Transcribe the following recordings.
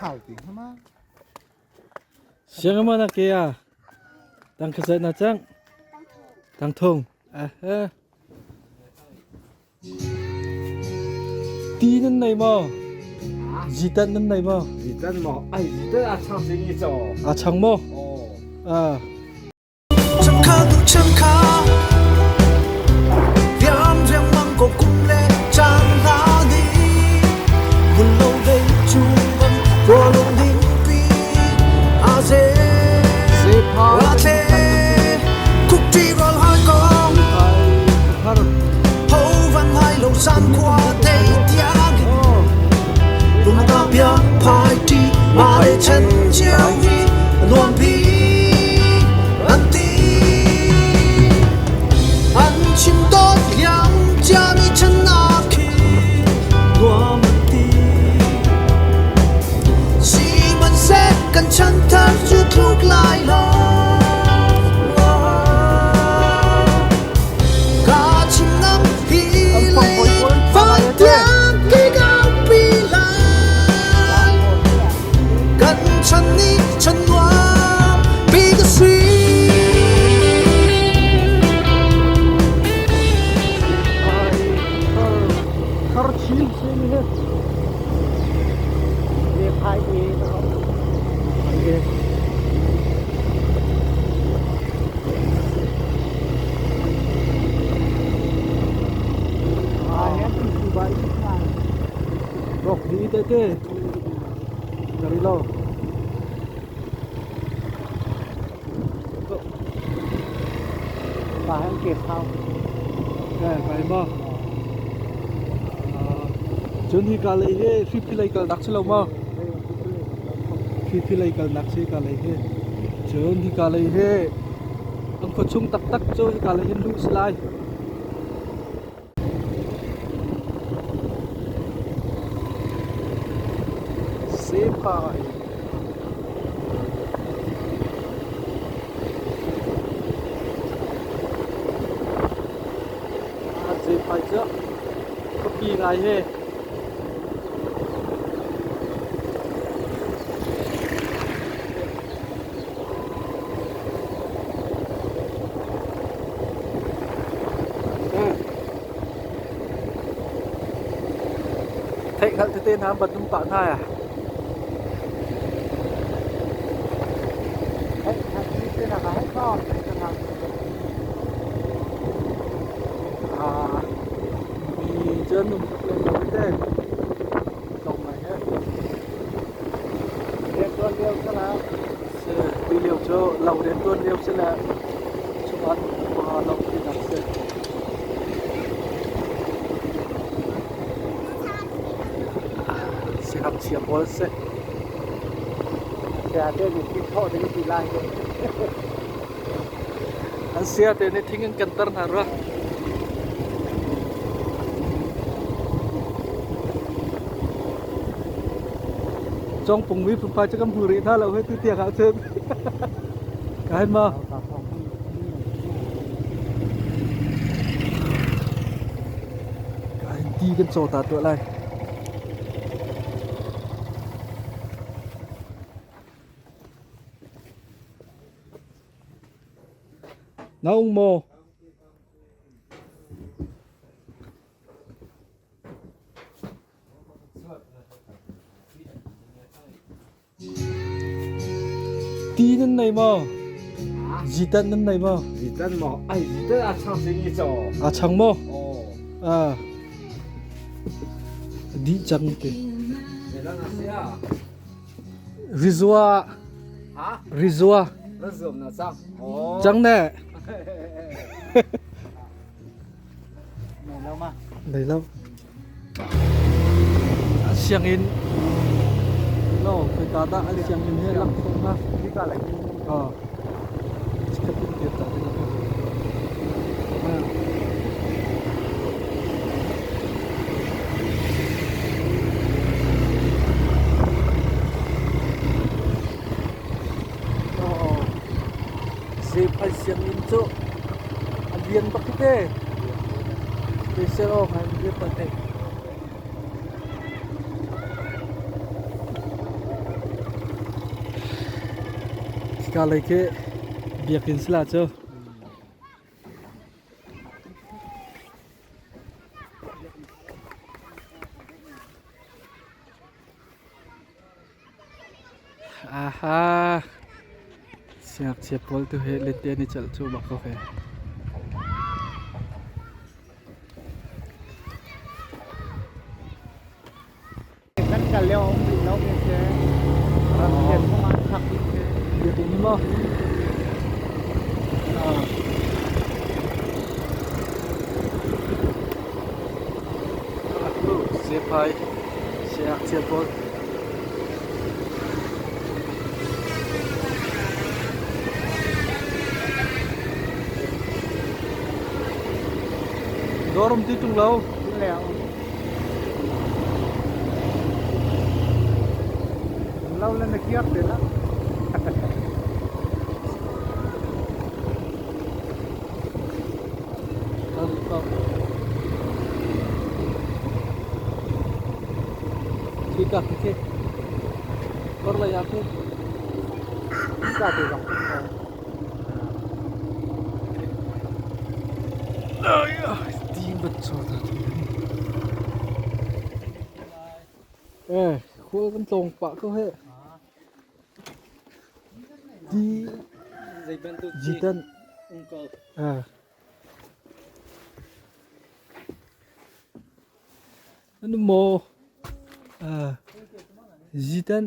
Hau ti ma. Siang ma na ke a? Tang khazat na cang? Tang thong. A he. Ti nan nei maw? Zitan nan nei maw? Zitan maw? Ai zitan a chang sing i chaw. A chang maw? Oh. Ah. Cun hika lei hi Hriphi lei kalnak si lo maw? Hriphi lei kalnak si hika lei hi. Cun hika lei hi an khuachung taktak cu hika lei hin luh si lai. Sephai. Zephai cu khuapi ngai he. Theihhngalh tete hna an van um pah hna ya. Mi cu an um tuk lem lo te. Tlawm ngai he. Riantuan lio sala. Si, ti lio cu lo riantuan lio si le chungah lo tinak si. Siangngakchia pawl si. Sia te nih thing thawh ding ti lai ke. An sia te nih thing an kanter hna rua. Congpung mi phunphai cu kan hmu rih hna lo hei tu tiang ahcun. Ka hen ma? Ka hin ti kan caw ta tuah lai. Na ung maw? Ti nan nei maw? Zitan nan nei maw? Zitan maw? Ai zitan a chang sing i chaw. A chang maw? Oh. Ah. Dih cang te. Rizua. Ha? Rizua. Rizua na cang. Oh. Cang ne. Nei lo ma? Nei lo. Sianginn no khoika dah an sianginn hi lang khawh hnga? Hika lei. Ah. Chikkhat in kir ta ding. Ah. Oh. Zephai sianginn cu a lian bak hi te. Special aw ngai mi pa te. Khika lei khi biakinn si la cu. Aha. Siangngakchia pawl tu hi lente an i celh cu bak ko he. Kan kal lio um rih lo mi si. Ramkhian kong ah chak ding si. Biakinn hi maw? Sipai siangngakchia pawl. Dawr um ti ṭung lo. Lo le na kiar te la. Khi ka khi Kor lei ah khi. Ka te zong. Eh, khual kan tlawng pah ko he. Ti jitan. Eh. Anu mo. Eh. Jitan.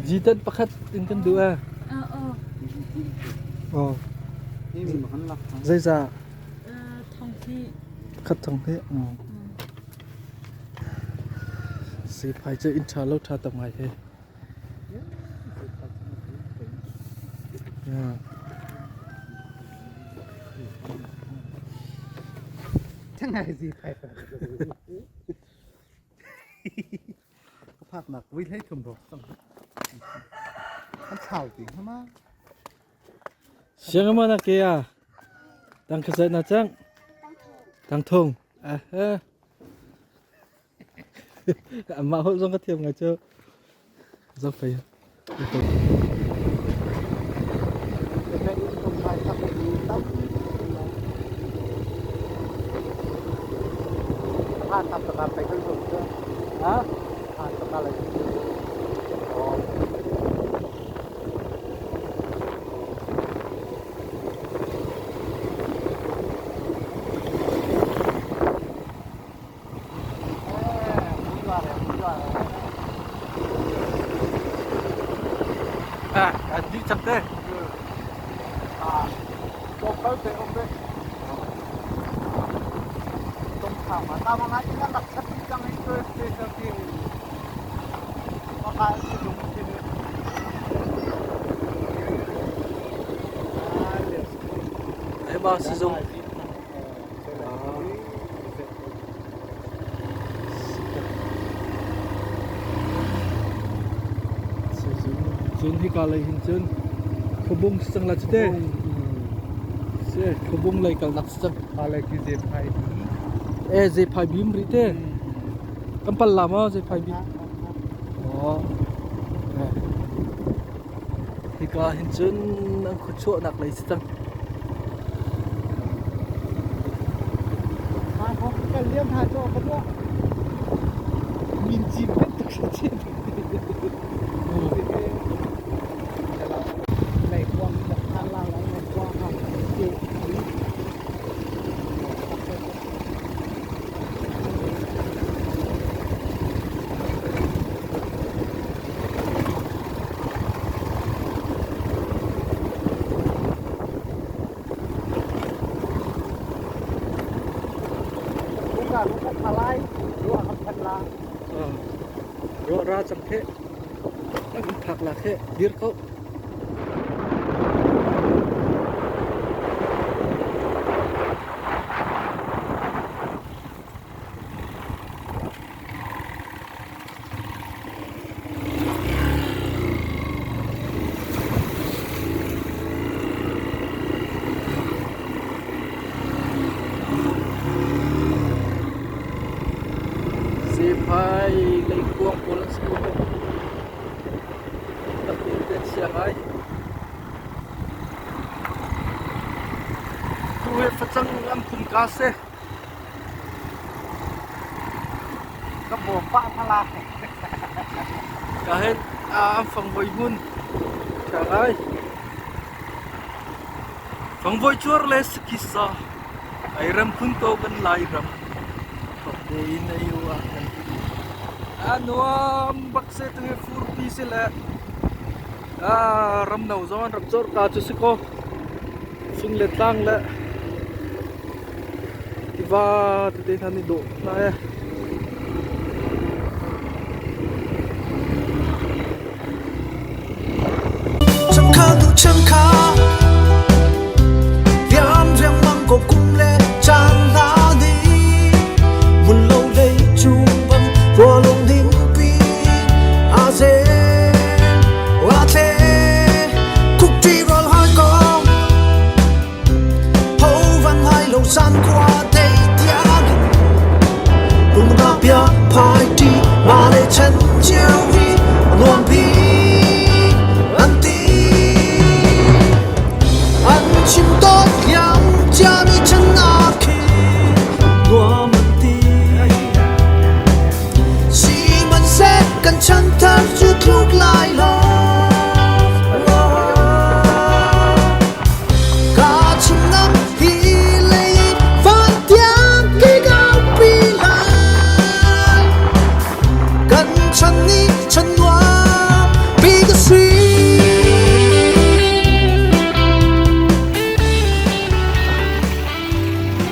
Jitan pakhat in kan duh eh. Oh. Zeizah? Pakhat thong hi. Siphai cu inn ṭha lo ṭha tam ngai he. Yeah. Ka phaknak vui hlei thum rawk cang. An chau ti hama. Siang mana ke ya? Tang khasai na chang? Tang thong. Ah ha. Amah holh zong ka thiam ngai cu. Zo fei. Ha? À, à đi chặt thế. Đấy bao sử dụng. Cun hika lei hin cun khuabung si cang la cu te. Si khuabung lei kalnak si cang. E zephai bim rih te. Kan pal la maw zephai bim? Oh. Hika hin cun an khuachuahnak lei si cang. Ruah ra cang the. An phak lak he dir ko. Zephai leikuang pawl an si ko. Tampi te an chia ngai. Tu hi facang an phun ka si. Ka bawm pah hmala. Ka hin an fangvoi hmun. Ṭha ngai. Fangvoi cuar le sakisa ai rem khun ko kan Lairam. Thawk tein ei u ah kan ti. A nuam bak se tu hi furpi si le ram no zong an rak cawr ka cu si kaw fing le tlang le tiva tete hna nih dawh hna ee.